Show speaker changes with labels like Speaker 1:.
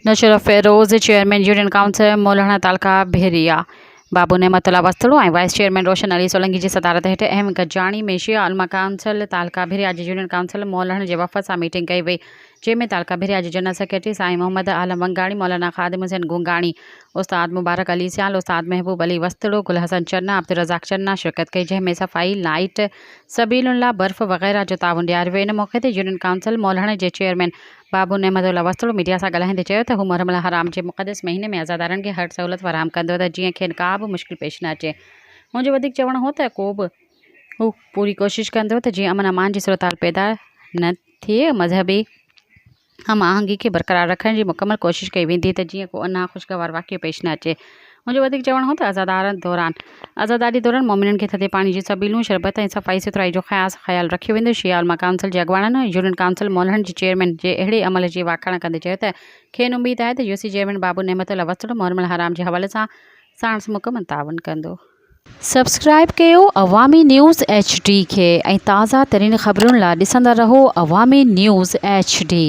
Speaker 1: Naushahro Feroze, chairman union council Molhan تعلقه Bhiria Babu Nematullah Wastro ۽ vice chairman Roshan Ali Solangi جي صدارت هيٺ اهم گڏجاڻي ۾ شيعه علماء ڪائونسل تعلقه ڀيريا جي يونين ڪائونسل مولهڻ جي وفد سان ميٽنگ ڪئي وئي جنهن ۾ تعلقه ڀيريا جي جنرل سيڪريٽري سائين محمد عالم ونگاڻي، مولانا خادم حسين گونگاڻي، استاد مبارڪ علي سيال، استاد محبوب علي وسطڙو، گل حسن چنا، عبدالرزاق چنا شرڪت ڪئي جنهن ۾ صفائي، لائيٽ، سبيلن لا برف وغيره جو تعاون ڏياريو ويو ان موقعي تي يونين ڪائونسل مولهڻ جي چيئرمين بابو نعمت الله وسطڙو ميڊيا سان ڳالهائيندي چيو ته هو محرم الحرام جي مقدس مهيني ۾ عزادارن کي هر سهولت فراهم ڪندو ته جيئن کين ڪا به مشڪل پيش نه اچي هن جو وڌيڪ چوڻ هو ته ڪو به هو پوري ڪوشش ڪندو ته جيئن امن امان جي صورتحال پيدا نه ٿئي مذهبي هم آهنگي کي برقرار رکڻ جي مڪمل ڪوشش ڪئي ويندي ته جيئن ڪو انا خوشگوار واقعو پيش نه اچي. هن جو وڌيڪ چوڻ هو ته عزادارن دوران عزاداري دوران مومنن کي ٿڌي پاڻي جون سبيلون، شربت ۽ صفائي سٿرائي جو خاص خيال رکيو ويندو. شيعه علماء ڪائونسل جي اڳواڻن يونين ڪائونسل مولهڻ جي چيئرمين جي اهڙي عمل جي واکاڻ ڪندي چيو ته کين اميد آهي ته يوسي چيئرمين بابو نعمت الله وسطڙو محرم الحرام جي حوالي سان ساڻس مڪمل تعاون ڪندو. سبسڪرائب ڪيو عوامي نيوز ايڇ ڊي کي ۽ تازه ترين خبرن لا ڏسندا رهو عوامي نيوز ايڇ ڊي.